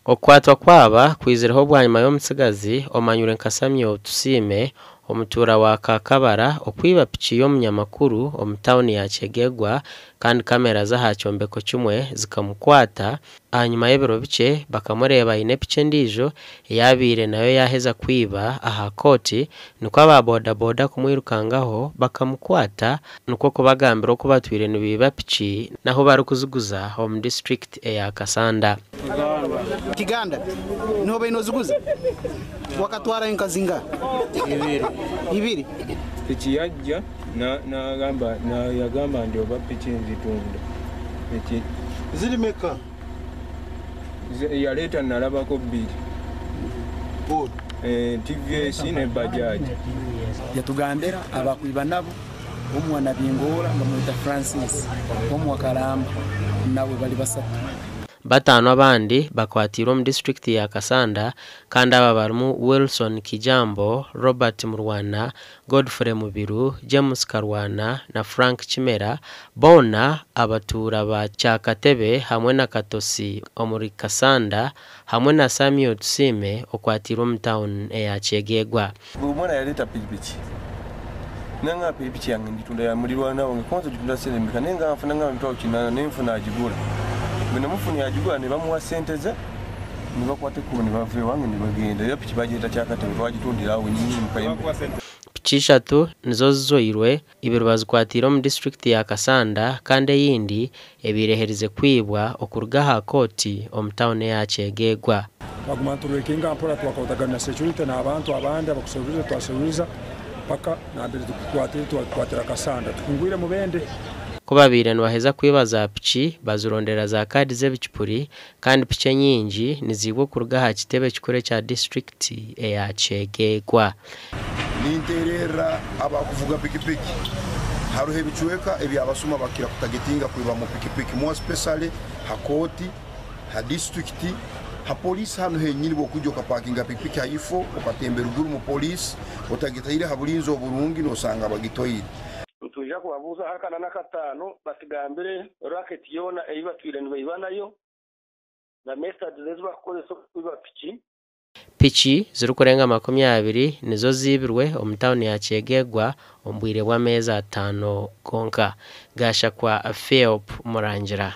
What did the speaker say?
Okukwatwa kwaba kwizireho bwanyima y'omutsigazi omanyirwe nka Samuel Tusiime omutuura wa Kakabara okwiba piki y'omunyamakuru omu tauni ya Kyegegwa kandi kamera z'aha kyombeko kimwe zikamukwata. Ahanyima y'ebiro bikye bakamureeba aine piki endiijo ei abaire nayo yaaheza kwiba aha kooti nikwo aba boda-boda kumwirukangaho bakamukwata nikwo kubagambira oku batwire nibaiba piki n'ahu barikuziguza omu disiturikiti eya Kassanda. Kiganda niho baine oziguza wakatwarayo nka zingaha? Ibiri. Piki yajja nagamba yagamba ndi oba piki nzitunda piki. Ziri meka? Yaleeta nalabako bbiri TVS ne Bajaj. Yatugambira abakwiba nabo omwe wa Nabingoora bamweta Francis, omwe wa Karamba nawe bali basatu. Bataano abandi bakwatiirwe omu disiturikiti ya Kassanda kandi aba barimu Wilson Kijambo, Robert Murwana, Godfrey Mubiru, James Karwana na Frank Kimera boona abatuura ba Kyakatebe hamwe na Katosi omuri Kassanda hamwe na Samuel Tusiime okwatiirwe omu tauni eya Kyegegwa. Omwana yaleeta pikipiki nangamba pikipiki yange ngitunda ya mulirwana wange kwanza ogitunda sente meka naye nga nfuna ngamba 800,000 nenfuna agigula bwe namufuna yagigula ne bamuwa sente ze ne bakwata ekkubo ne bava ewange ne bagenda era piki bagireeta Kyakatebe twagitundira awo wenyininyini mu kayembe. Piki ishatu nizo zizoirwe, ibiri bazikwatiire omu disiturikiti ya Kassanda kandi eyindi ebaire eherize kwibwa okuruga aha kooti omu tauni eya Kyegegwa. Twaguma niturekinga mpora twakwatagana na security n'abantu abandi abakuseruliza twaseruliza paka nambere tukukwatire twakwatira Kassanda tukungwire Mubende. Ku babaire nibaheza kwiba za piki bazirondera za kaadi z'ebicupuri kandi piki enyingi niziibwa okuruga aha kitebe kikuru ekya disiturikiti eya Kyegegwa. Ninteererra abakuvuga pikipiki haruho ebicweka ebyabasuma bakira kutagetinga kwibamu pikipiki more especially ha kooti, ha disiturikiti, ha poliisi hanu henyini bwokwija okapakinga pikipiki ha ifo okatemba eruguru mu poliisi otagitaire ha bulinzi oburungi nosanga bagitwaire. Nitwija kubabuuza aha kana n'akataano batugambire racket yoona ei batwire nibaiba nayo na methods ezi barikukozesa okwiba piki. Piki zirikurenga 20 nizo ziibirwe omu tauni ya Kyegegwa omu bwire bw'ameezi 5 gonka. Gashakwa Philp Murangira.